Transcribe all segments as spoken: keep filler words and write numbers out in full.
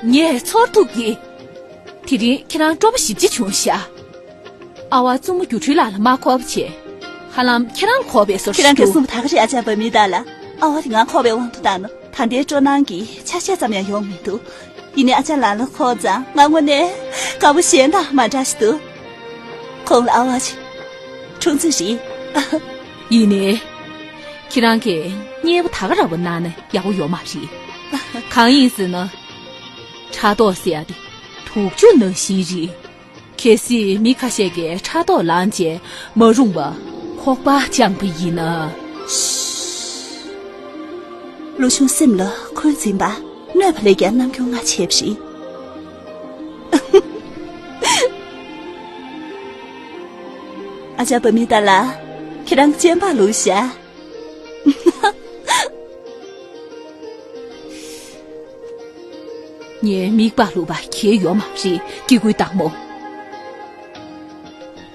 ངས་ཚོར་ཐུབ་ཀྱི། དེ་རིང་ཁྱེད་རང་སྤྲོ་པོ་ཞེ་པོ་ཅིག་བྱུང་ཤག་ཨ་བ་བཙུན་མོ་སྒྱུ་འཕྲུལ་ལགས་ལ་མ་འཁོར་བ་བྱས། ཧ་ལམ་ཁྱེད་རང་འཁོར་བའི་བཟོ་ཁྱེད་རང་གིས་འདུག་གསུངས་པ་ད་ག་རེད། ཨ་ཅག་བ་མི་ཏཱ་ལ། ཨ་བ་དེ་ང་འཁོར་བའི་དབང་དུ་བཏང་ནོ། ད་ལྟའི་སྤྲོ་སྣང་གིས་ཆ་ཤས་ཙམ་ཡང་ཡོང་མི་འདུག་ཡིན་ནའི་ཨ་ཅག་ལགས་ལ་འཁོར་ཙང་ང་དངོས་གནས་དགའ་པོ་གཞན་དང་མ་འདྲ་ཞིག་འདུག་ཁོང་ལ་ཨ་བ་ཅིག་འཁྲུངས་ཚུལ་རེད། ཡིན་ནའི། ཁྱེད་རང་གིས་མཉེས་པོ་ད་ག་རང་བ་གནང་ན་ཡག་པོ་ཡོད་མ་རེད། གང་ཡིན་ཟེར་ན། ཕྲག་དོག་ཟེར་ཡ་དེ་དུག་ཆུ་ནང་བཞིན་རེད། གལ་སྲིད་མི་ཁ་ཤས་ཀྱིས་ཕྲག་དོག་ལངས་བྱས་མ་རུངས་པ་ཁོག་པ་བཅངས་པ་ཡིན་ན། ལོ་ཆུང་སེམས་ལ་འཁོན་འཛིན་པ། གནོད་པ་ལས་ཀྱང་རྣམ་འགྱུར་སྔ་ཆེ་བ་རེད། ཨ་ཅག་བ་མི་ཏཱ་ལ། ཁྱེད་རང་གཅེན་པ་ལོས་ཤ། ངའི་མིག་པ་ལུག་པ་གལ་ཡོད་མ་རེད། སྐྱེ་དགུའི་སྟག་མོ།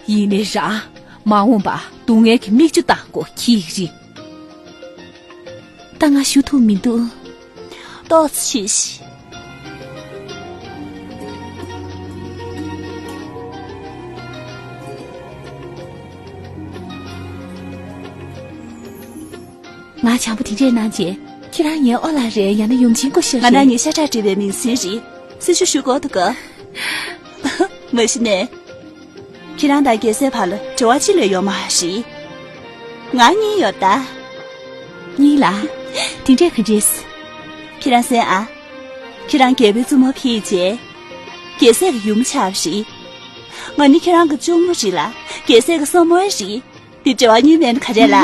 ཡིན་ནའི་རང་མ་འོངས་པ་སྡུག་བསྔལ་གྱི་མིག་ཆུ་བཏང་དགོས་ཀྱི་རེད། ད་ང་ཞུ་ཐུབ་མི་འདུག་ཏོག་ཙམ་བྱས་ཤིག་ང་བྱམས་པོ་དེ་འདྲས་གནང་རྗེས། ཁྱེད་རང་ངའི་ཨོ་ལགས་རེད། ཡང་ན་ཡུམ་ཆེན་སྐུ་ཞབས་ང་རང་རེད། ངའི་ཤ་ཁྲག་འདྲེས་པའི་མིང་སྲིང་རེད། སྲི་ཞུ་ཞུ་དགོས་འདུག་ག་མ་གཞི་ནས། ཁྱེད་རང་དང་རྒྱལ་སྲས་བར་ལ་འབྲེལ་བ་ཅི་ལས་ཡོད་མ་རེད། ང་གཉིས་ཡོད་ད། གཉིས་ལ། དེ་འདྲས་ག་འདྲས། ཁྱེད་རང་གསན་ཨ། ཁྱེད་རང་རྒྱལ་པོའི་བཙུན་མོ་ཕེབས་རྗེས། རྒྱལ་སྲས་ཀྱི་ཡུམ་ཆགས་པ་རེད། ང་ནི་ཁྱེད་རང་གི་གཅུང་མོ་རེད་ལ། རྒྱལ་སྲས་ཀྱི་སྲུ་མོ་རེད། འདི་འབྲེལ་བ་གཉིས་མེད་ན་ག་རེ་ལ།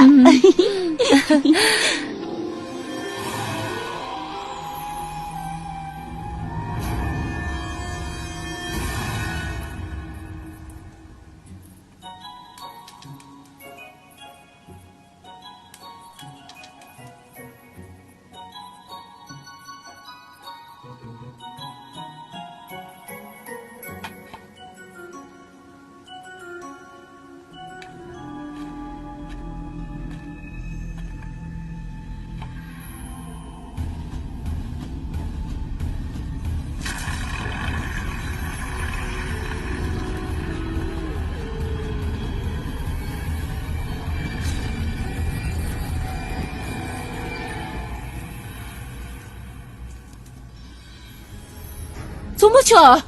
བཙུན་མོ་མཆོག་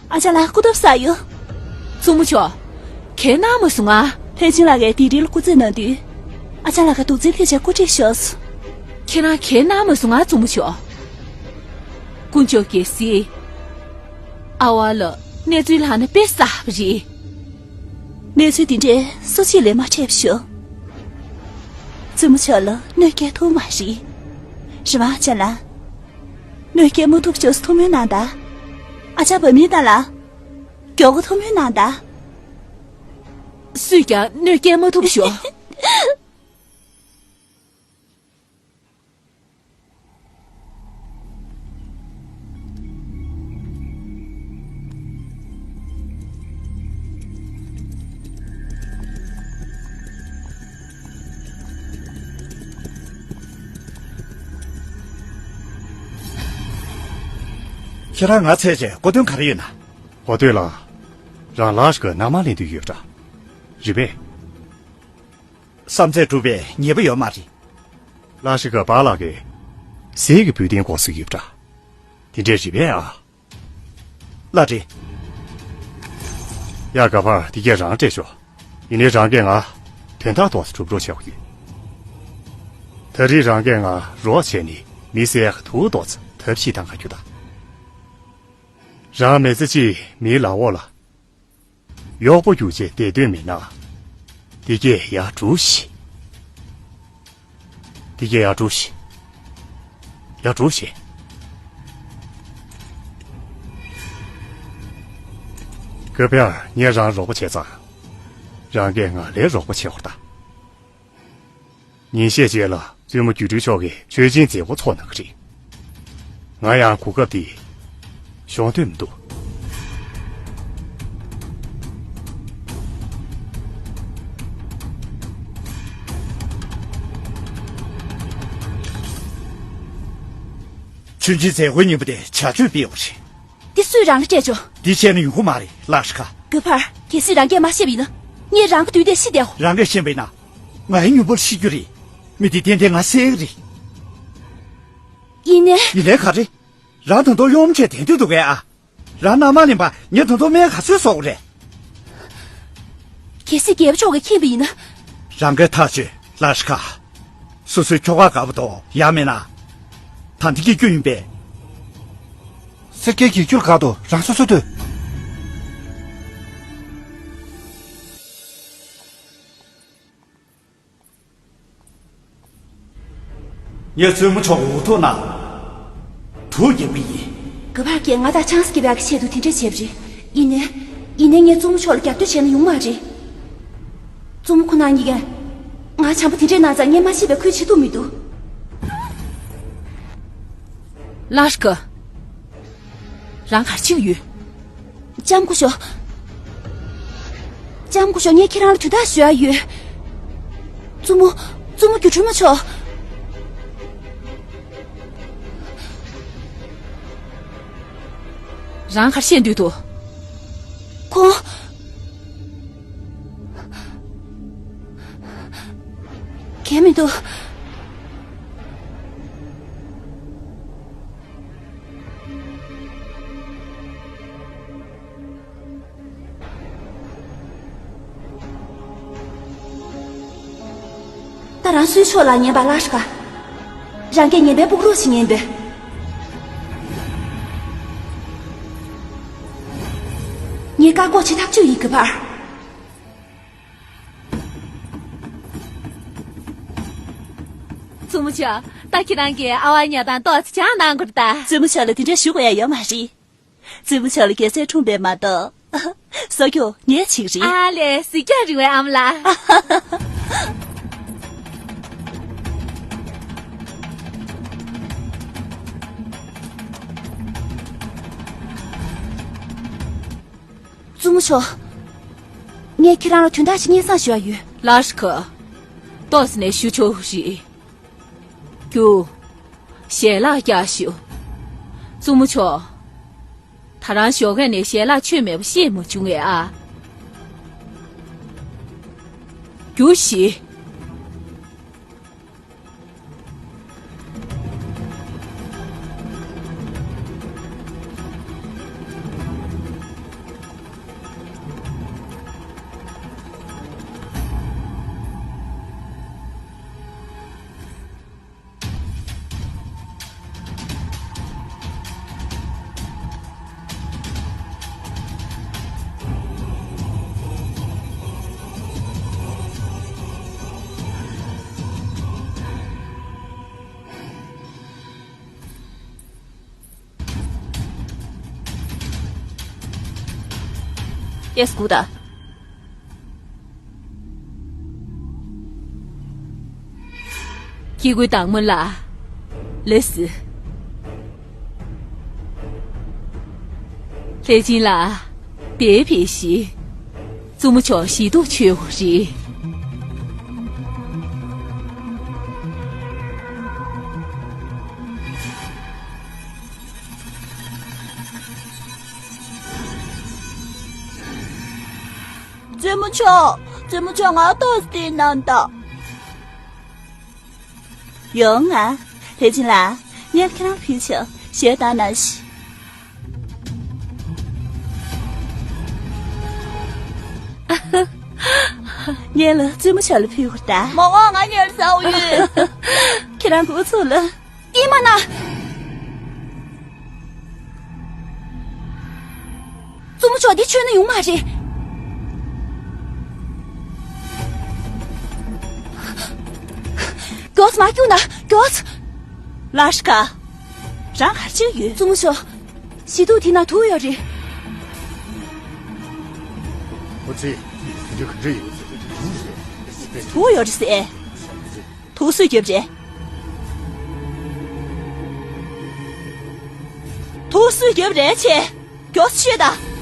ཨ་ཅག་ལགས་སྐུ་ཐོབ་ས་ཡོད། བཙུན་མོ་མཆོག་གལ་གནང་མ་སོང་ང་། ལྷས་བྱིན་ལགས་ཀྱིས་དེ་རིང་ལ་སྐུ་རྩེད་གནང་དུས། ཨ་ཅག་ལགས་ཀྱི་གདུག་རྩུབ་ཕལ་ཆེར་སྐུ་སྲིད་ཤོར་སོང་། ཁྱེད་རང་གལ་གནང་མ་སོང་ང་། བཙུན་མོ་མཆོག་དཀོན་མཆོག་གལ་སྲིད། ཨ་བ་ལ་གནས་ཚུལ་ལྷག་ན་དཔེ་གསར་པ་རེད། གནས་ཚུལ་འདི་འདྲས་སུ་གཅིག་ལས་མ་འཕྲད་པ་ཞུ། བཙུན་མོ་མཆོག་ལ་གནོད་སྐྱེལ་ཐུབ་མ་རེད། རེད་བ་ཨ་ཅག་ལགས། གནོད་སྐྱེལ་མ་ཐུབ་ཅོག་ཐུགས་སྨོན་གནང་དང་། ཨ་ཅག་བ་མི་ཏཱ་ལ། མགྱོགས་པོ་ཐུགས་སྨོན་གནང་དང་། སུས་ཀྱང་གནོད་སྐྱེལ་མ་ཐུབ་ཤོག་ཁྱེད་རང་ང་འཚོལ་བྱས་གོ་དོན་ག་རེ་ཡོད་ན། གོ་དོན་ལ། རང་ལགས་ཀྱི་མནའ་མ་ལེན་འདོད་ཡོད་པ་འདྲ། རེད་པས། བསམ་ཚད་གྲུབ་པའི་ཉེས་པ་ཡོད་མ་རེད། ལ་ཤི་ཀ་པཱ་ལགས་ཀྱིས་ཟས་ཀྱི་འབུལ་རྟེན་དགོས་སུ་ཡོད་པ་འདྲ། དེ་འདྲས་རེད་པས་ཨ། ལ་རེད། ཡ་ག་པར་དེ་གས་རང་སྤྲད་ཤོག་ཡིན་ནའི་རང་གིས་ང་དོན་དག་ཏོག་ཙམ་སྒྲུབ་རོགས་བྱེད་དགོས་ཀྱི། ད་རེས་རང་གིས་ང་རོགས་བྱས་ནས་མི་བསད་ཡག་ཐུག་ཏོག་ཙམ་ཐབས་ཤེས་གཏང་ག་རྒྱུ་ད། རང་མི་ཚེ་གཅིག་མིའི་ལག་འོག་ལ། གཡོག་པོ་རྒྱུག་བྱས་བསྡད་འདོད་མེད་ན། འདི་གས་ཡར་སྒྲུགས་ཤིག་འདི་གས་ཡར་སྒྲུགས་ཤིག་ཡར་སྒྲུགས་ཤིག་སྐབས་དེར་ངས་རང་རོགས་པ་བྱས་ཙང་། རང་གིས་ང་ལ་རོགས་པ་བྱེད་དགོས་ད། ཉིན་ཤས་རྗེས་ལ་བཙུན་མོ་སྒྱུ་འཕྲུལ་མཆོག་གིས་མཆོད་སྦྱིན་མཛད་སྒོ་ཚོགས་གནང་གི་རེད། ང་ཡང་གོ་སྐབས་འདི་ཤོང་འདོད་མི་འདུག་མཆོད་སྦྱིན་མཛད་སྒོའི་ཉིན་མོ་དེ་བྱ་སྤྱོད་སྤེལ་བ་རེད། སུས་རང་ལ་སྤྲད་ཆོག་འདི་བྱས་ན་ཡོང་གི་མ་རེད་ལགས་ཤི་ཁ། ག་པར་གལ་སྲིད་རང་གིས་མ་བཤད་པ་ཡིན་ན། ངས་རང་གི་དུས་དེ་ཤི་བསྡད་ཧོ། རང་གིས་ཤེས་པ་ཡིན་ན། ང་ཡི་མྱུར་པོར་ཤི་རྒྱུ་རེད། མི་དེ་ཏན་ཏན་ང་བསད་ཀྱི་རེད། ཡིན་ནའི། ཡིན་ནའི་ག་རེ། རང་ད་དུང་གཡོག་མོ་བྱས་དེ་འདུག་གས་ཨ། རང་མནའ་མ་ལེན་པ་ངས་ད་དུང་སྨན་ག་ཚོད་གསོག་རེད། གལ་སྲིད་རྒྱལ་པོ་མཆོག་གིས་མཁྱེན་པ་ཡིན་ན། རང་གིས་ཐག་ཆོད་ལགས་ཤི་ཁ། སོ་སོའི་ཁྱོ་ག་དགའ་པོ་དང་ཡ་མེད་ན། ད་འདི་གི་རྒྱུ་ཡིན་པས། སེར་སྐྱའི་གྱི་རྒྱུར་དགའ་དོ་རང་སོ་སོ་ལྟོས། ངས་བཙུན་མོ་མཆོག་འུ་ཐུག་ན། དུག་རྒྱག་གི་ཡིན། ག་པར་གྱིས་ང་དང་ཆང་ས་རྒྱག་པའི་ཆེད་དུ་དེ་འདྲ་བྱས་པ་རེད། ཡིན་ནའི། ཡིན་ནའི་ངས་བཙུན་མོ་མཆོག་ལ་རྒྱབ་སྐྱོར་བྱས་ན་ཡོང་མ་རེད། བཙུན་མོ་ཁོ་ན་གཉིས་ཀས། ང་བྱམས་པོ་དེ་འདྲའི་ན་ཚ་ངས་མ་ཤེས་པའི་ཁུལ་བྱེད་ཐུབ་མི་འདུག་ལགས་ཤི་ཁ། རང་ག་རེ་བྱེད་ཀྱི་ཡོད། ལྕམ་སྐུ་ཞབས། ལྕམ་སྐུ་ཞབས་ངས་ཁྱེད་རང་ལ་དོན་དག་ཞུ་ཡ་ཡོད། བཙུན་མོ། བཙུན་མོ་སྒྱུ་འཕྲུལ་མ་མཆོག་རང་ག་རེ་བཤད་འདོད་འདུག་ཁོང་། གལ་མི་འདུག་ད་རང་སུའི་ཕྱོགས་ལ་ཉན་པ་ལགས་ཤི་ཁ། རང་གིས་ཉན་པའི་ཕུག་རོགས་ཤིག་ཉན་པས། ངས་བཀག་འགོག་བྱེད་ཐག་ཆོད་ཡིན་ག་པར། བཙུན་མོ་མཆོག་ད་ཁྱེད་རང་གིས་ཨ་ཝ་ཉོ་དང་ཏོག་ཙམ་སྦྱངས་གནང་དགོས་རེད་ད། བཙུན་མོ་མཆོག་ལ་དེ་འདྲ་ཞུ་དགོས་ཡ་ཡོད་མ་རེད། བཙུན་མོ་མཆོག་ལ་རྒྱལ་སྲས་འཁྲུངས་པས་མ་གཏོགས། གསོ་སྐྱོང་ངས་བྱེད་ཀྱི་རེད། ཨ་ལས་གཟིགས་རྒྱག་རིང་བའི་ཨ་མ་ལགས། བཙུན་མོ་མཆོག་ངས་ཁྱེད་རང་ལ་དོན་དག་ཞིག་སྙན་སེང་ཞུ་བ་ཡོད། ལགས་ཤི་ཁ། ཏོག་ཙམ་ནས་ཞུ་ཆོག་རེད། རྒྱུ། ཞལ་ལག་བཀྱག་ཞུ། བཙུན་མོ་མཆོག་ད་རང་ཞོགས་ཀས་ནས་ཞལ་ལག་མཆོད་མེད་པ་བཤད་མ་བྱུང་ངས་ཨ། རྒྱུ་ཞིག་ཨེ་སྐུ་ད། སྐྱེ་དགུའི་བདག་མོ་ལ། ལེ་སི། ལྷས་སྦྱིན་ལགས། དེའི་བེ་ཤི། བཙུན་མོ་མཆོག་ཞི་སྡུག་ཆེ་བོ་རེད། བཙུན་མོ་མཆོག་བཙུན་མོ་མཆོག་ང་ཏོག་ཙམ་བསྟེན་གནང་དང་། ཡོང་ང་། ལྷས་སྦྱིན་ལགས། ངས་ཁྱེད་རང་ཕུལ་ཆོག་ཞལ་གདམས་གནང་ཞིག་ངས་ལ་བཙུན་མོ་མཆོག་ལ་ཕུལ་བ་ད། མ་འོངས་ང་ཉལ་ཟའོ་ཡོད། ཁྱེད་རང་གི་ཨུ་ཚུགས་ལ། ཨེ་མ་ན། བཙུན་མོ་མཆོག་འདི་མཆོད་ན་ཡོང་མ་རེད། མགྱོགས་མ་རྒྱུགས་ན་མགྱོགས། ལ་ཤི་ཀ་རང་ག་རེ་བྱེད་ཡོད། བཙུན་མོ་མཆོག་ཞི་སྡུག་དེ་ན་དུག་ཡོད་རེད། ཁོ་ཚོས་དེ་ག་རེ་ཡོད། དུག་ཡོད་རེད་ཟེར། དུག་སུས་བརྒྱབ་རེད། དུག་སུས་བརྒྱབ་རེད་ཆེ། མགྱོགས་ཤོད་ད།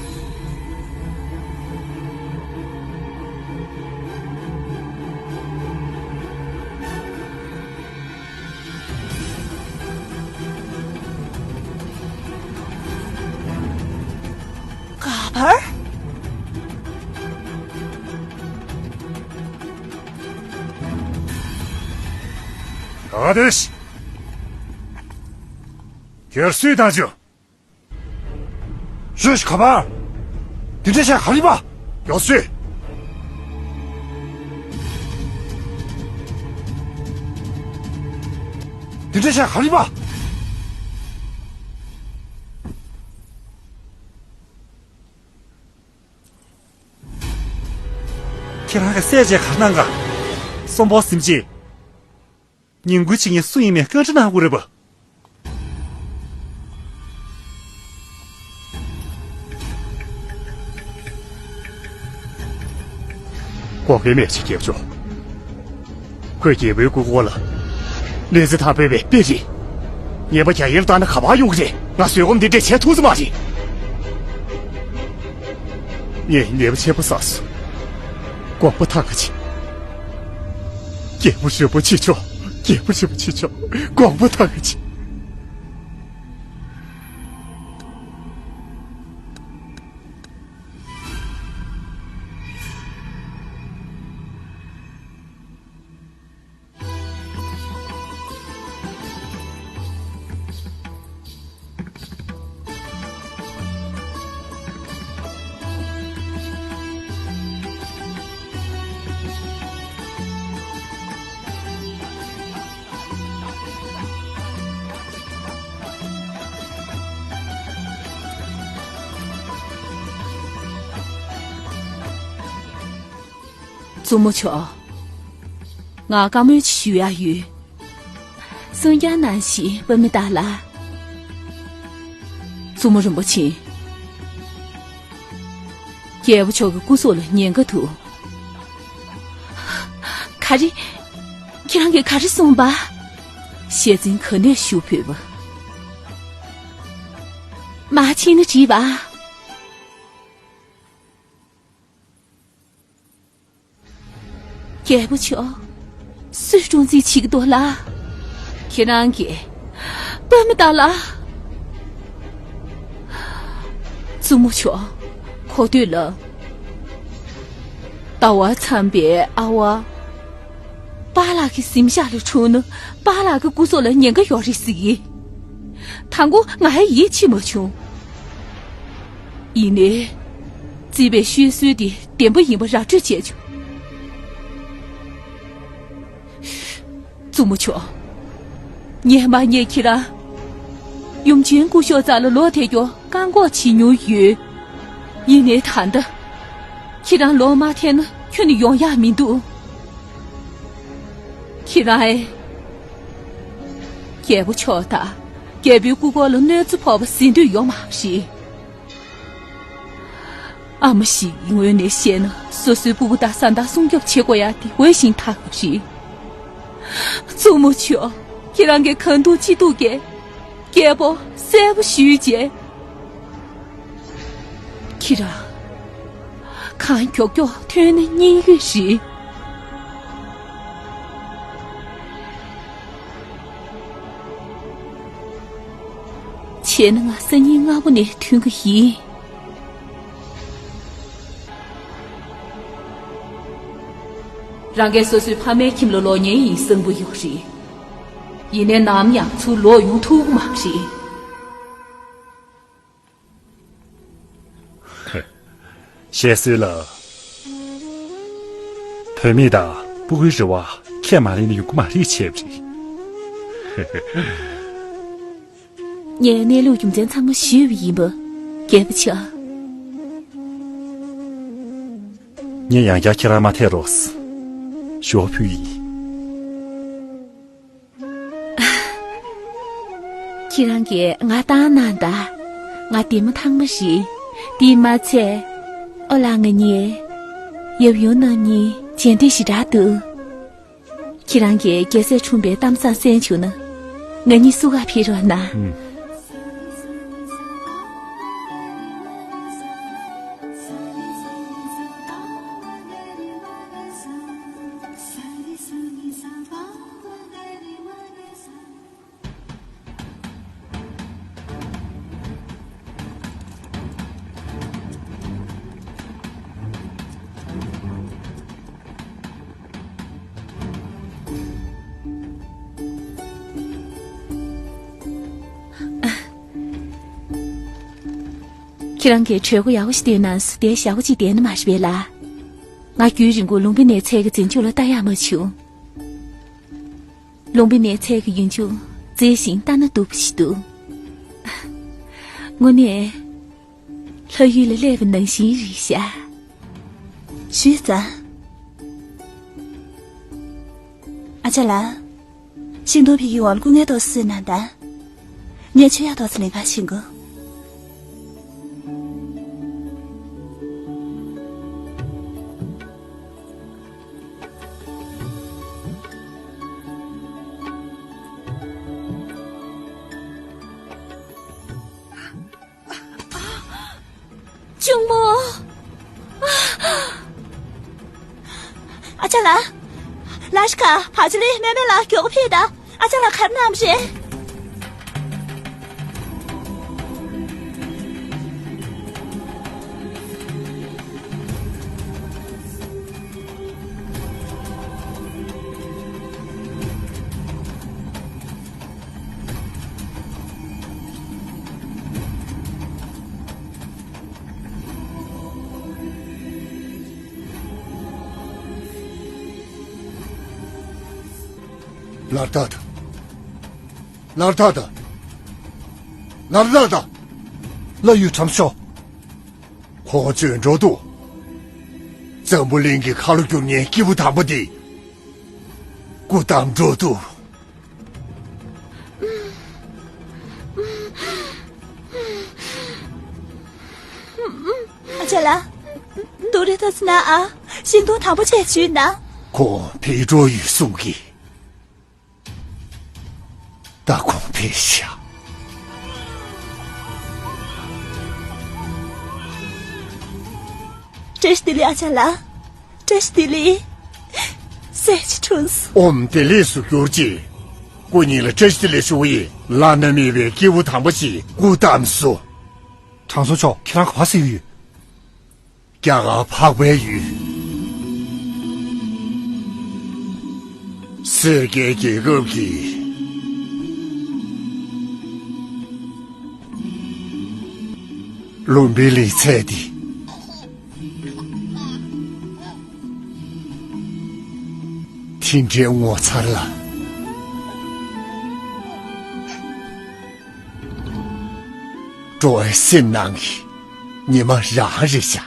བར། ག་དེ་ཤི། རྒྱལ་སྲས་དང་ཇོ། ཤོད་ཤི་ཁ་པར། དེ་འདྲ་བྱས་ག་རེ་པ། རྒྱལ་སྲས། དེ་འདྲ་བྱས་ག་རེ་པ། ཁྱེད་རང་གི་སྲས་བཅས་གར་གནང་ག། གསོན་པོ་སེམས་ཅན། ཉིན་གུང་ཕྱི་ཉིན་སུ་ཡིན་མིན་བཀའ་འདྲི་གནང་དགོས་རེད་པ། གོ་སྐབས་མེད་ཅིག་རྒྱལ་མཆོག་ཁོས་རྒྱལ་པོའི་སྐུ་འཁོར་ལ་གནོད་འཚེ་བཏང་པའི་དཔེ་རེད། ངེས་པ་རྒྱ་ཡིར་བཏང་ན་ག་པར་ཡོང་གི་རེད། ང་བཟོད་སྒོམ་འདི་འདྲས་བྱས་ཐུབ་ས་མ་རེད། ངས་ཉེས་པ་ཆེན་པོ་བསགས་སོང་། དགོངས་པ་དག་ག་བྱེད། རྒྱལ་པོ་རིན་པོ་ཆེ་མཆོག་རྒྱལ་པོ་རིན་པོ་ཆེ་མཆོག་དགོངས་པ་དག་ག་བྱེད། བཙུན་མོ་མཆོག་ང་བཀའ་མོལ་ཅིག་ཞུ་ཡ་ཡོད། གསུང་རྒྱུ་ནང་བཞིན་པ་མི་དག་ལ། བཙུན་མོ་རིན་པོ་ཆེ། རྒྱལ་པོ་མཆོག་གི་སྐུ་སྲོག་ལ་ཉེན་ཁ་འདུག་ག་རེ། ཁྱེད་རང་གིས་ག་རེ་གསུངས་པ། ཤེས་ཚིག་ག་ནས་ཞུ་ཕོད་པ། མ་ཕྱིན་ན་བྲིས་པ། རྒྱལ་པོ་མཆོག་སུས་སྲུང་བརྩི་བྱེད་ཀྱི་འདུག་ལ། ཁྱེད་རང་གིས་པ་མི་ལྟ་ལ། བཙུན་མོ་མཆོག་གོ་ཐོས་ལ། ཟླ་བ་མཚམས་པའི་ཨ་བ། པཱ་ལགས་ཀྱི་གཟིམ་ཤག་ལ་འཁྲུངས་ན་པཱ་ལགས་ཀྱི་སྐུ་སྲོག་ལ་ཉེན་ཁ་ཡོད་རེད་ཟེར་གི། དང་པོ་ང་ཡི་ཡིད་ཆེས་མ་བྱུང་། ཡིན་ནའི། བརྩིས་པའི་ཤོད་སྲོལ་དེ་བདེན་པ་ཡིན་པ་ར་སྤྲོད་བྱས་བྱུང་། བཙུན་མོ་མཆོག་སྔོན་མ་ངས་ཁྱེད་རང་ཡུམ་ཆེན་སྐུ་ཞབས་རྩ་ལ་ལོག་ཐེབས་རྒྱུ་བཀག་འགོག་བྱེད་མྱོང་ཡོད། ཡིན་ནའི་ད་ལྟ་ཁྱེད་རང་ལོག་མ་ཐེབས་ན་ཁྱོན་ནས་ཡོང་ཡག་མི་འདུག་ཁྱེད་རང་ཨེ། རྒྱལ་པོ་མཆོག་དང་རྒྱལ་པོའི་སྐུ་འཁོར་ལ་གནོད་འཚེ་ཕོག་པ་ཟིན་འདོད་ཡོད་མ་རེད། ཨ་མ་ཞིག་གི་ངོས་ནས་བཤད་ན་སོ་སོའི་སྤུ་གུ་དང་བཟའ་ཟླ་སྲུང་སྐྱོབ་བྱེད་དགོས་ཡ་དེ་འོས་ཤིང་ཐག་རེད། བཙུན་མོ་མཆོག་ཁྱེད་རང་གིས་གང་ཐུབ་ཅི་ཐུབ་ཀྱིས་རྒྱལ་པོ་གསལ་པོ་ཞུས་རྗེས། ཁྱེད་རང་གང་མགྱོགས་མགྱོགས་ཐོན་ན་སྙིང་རེ་རེད། བྱས་ན་ང་སང་ཉིན་སྔ་པོ་ནས་ཐོན་གི་ཡིན། རང་གིས་སོ་སོའི་ཕ་མའི་ཁྱིམ་ལ་ལོག་མཁན་ཡིན་བསམ་གི་ཡོད་རེད། ཡིན་ནའི་ནམ་ཡང་ཚུར་ལོག་ཡོང་ཐུབ་ཀྱི་མ་རེད། ཞེས་གསོལ་ལ། བུད་མེད་དང་སྤུ་གུའི་རེ་བ་ཁས་མ་ལེན་ན་ཡོང་གི་མ་རེད་བྱས་པ་རེད། ངས་གནས་ལུགས་རྒྱུ་མཚན་ཚང་མ་ཞུས་པ་ཡིན་པ། རྒྱལ་པོ་མཆོག་ངས་ཡང་བསྐྱར་ཁྱེད་རང་མ་ཐད་རོགས། ཞུ་བ་ཕུལ་ཡིན། ཁྱེད་རང་གིས་ང་བཏང་གནང་དང་། ང་བདེ་མོ་ཐང་མོ་རེད། དེས་མ་ཚད། ཨོ་ལགས་ང་གཉིས། ཡབ་ཡུམ་རྣམ་གཉིས་མཇལ་འདོད་ཞེ་དྲག་འདུག་ཁྱེད་རང་གིས་རྒྱལ་སྲས་འཁྲུངས་པའི་གཏམ་བཟང་གསན་བྱུང་ན། ང་གཉིས་བསུ་ག་ཕེབས་རོགས་གནང་། ཨུམ། ཁྱེད་རང་གིས་གྲོས་འགོ་ཡག་པོ་ཞིག་བཏོན་ན་སུ་དེ་ཞག་པོ་གཅིག་བསྡད་ནི་མ་རེད་པས་ལ། ང་རྒྱུན་རིང་པོ་ལུང་པའི་ནས་ཚལ་གྱི་འཛིན་སྐྱོང་ལ་ལྟ་ཡག་མ་བྱུང་། ལུང་པའི་ནས་ཚལ་གྱི་ཡུལ་ལྗོངས་མཛེས་ཤིང་ལྟ་ན་སྡུག་པ་ཞིག་འདུག། དངོས་གནས། ལྷ་ཡུལ་ལ་སླེབས་པ་ནང་བཞིན་རེད་ཤག། ཞུས་ཙང་། ཨ་ཅག་ལགས། ཤིང་སྡོང་ཕུད་ཀྱི་འོག་ལ་སྐུ་ངལ་ཏོག་ཙམ་གསོས་གནང་དང་། ངས་མཆོད་ཡག་ཏོག་ཙམ་ལེན་ག་ཕྱིན་དགོས། གཅུང་མོ། ཨ་ཅག་ལགས། ལ་ཤི་ཀ་བ་ཇི་ལི་མེ་མེ་ལགས་མགྱོགས་པོ་ཕེབས་དང་། ཨ་ཅག་ལགས་ག་རེ་གནང་བ་རེད། ལར་ཐག་དང་། ལར་ཐག་དང་། ལར་ཐག་དང་། ལྷ་ཡུལ་ཁྲམ་ཤོག། ཁོང་ཚོས་འགྲོ་འདུག། འཛམ་བུ་གླིང་གི་ཁ་ལོ་བསྒྱུར་མཁན་སྐྱེས་བུ་དམ་པ་འདི། སྐུ་བལྟམས་འགྲོ་འདུག། ཨ་ཅག་ལགས། སྡུག་རུས་ཏོག་ཙམ་གནང་ཨ། ཤིང་སྡོང་དང་པོ་བཅས་ཞུས་ན། ཁོང་ཕེབས་འགྲོ་ཡོད་གསུང་གི། ད་ཁོང་ཕེབས་ཤག། བཀྲ་ཤིས་བདེ་ལེགས་ཨ་ཅག་ལགས། བཀྲ་ཤིས་བདེ་ལེགས། སྲས་ཀྱི་འཁྲུངས་སོ། ཨོམ་བདེ་ལེགས་སུ་གྱུར་ཅིག། སྐུ་ཉིད་ལ་བཀྲ་ཤིས་བདེ་ལེགས་ཞུ་བ་ཡིན། བླ་ན་མེད་པའི་སྐྱེས་བུ་དམ་པ་ཞིག་སྐུ་བལྟམས་སོ། དྲང་སྲོང་མཆོག། ཁྱེད་རང་ག་པར་བཞུགས་ཡོད། རྒྱ་གར་འཕགས་པའི་ཡུལ། སེར་སྐྱའི་རྒྱལ་ཁབ་ཀྱི་ལུམ་བི་ནིའི་ཚལ་འདི། དེ་འདྲའི་ངོ་མཚར་ལ། འགྲོ་བའི་སེམས་ནང་གི་ཉི་མ་རང་རེད་ཤག།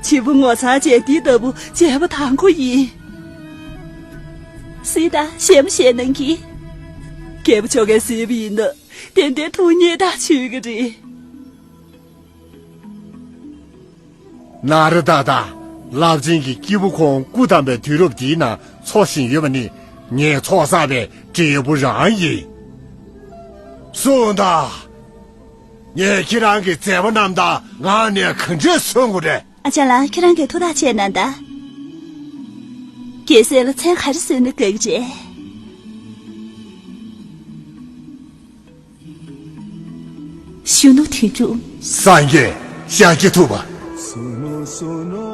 བྱེད་པོ་ངོ་ཚ་བྱས་འདི་ལྟ་བུ་བྱས་པ་དང་པོ་ཡིན། སྲིད་དང་ཞལ་མོ་ཞལ་གནང་གི། རྒྱལ་པོ་མཆོག་གིས་བཟོས་པ་ཡིན་ན་ཏན་ཏན་ཐུགས་མཉེས་དང་མཆོད་ཀྱི་རེད། ན་ར་ད་དང་རླབས་ཆེན་གྱི་སྐྱེས་བུ་ཁོང་སྐུ་བལྟམས་པའི་དུས་རབས་འདིའི་ནང་འཚོ་བཞིན་ཡོད་པ་ནི་ངས་ཚོགས་བསགས་པའི་འབྲས་བུ་རང་ཡིན། གསུངས་དང་། ངས་ཁྱེད་རང་གི་མཛད་པ་རྣམས་དང་ངག་ནས་ག་འདྲས་གསུང་དགོས་རེད། ཨ་ཅག་ལགས། ཁྱེད་རང་གིས་ཐུགས་ཐག་བཅད་གནང་དང་། རྒྱལ་སྲས་ལ་མཚན་ག་རེ་གསོལ་ན་དགའ་གི་རེད། གཞོན་ནུ་དོན་གྲུབ། སངས་རྒྱས་ཤཱཀྱ་ཐུབ་པ།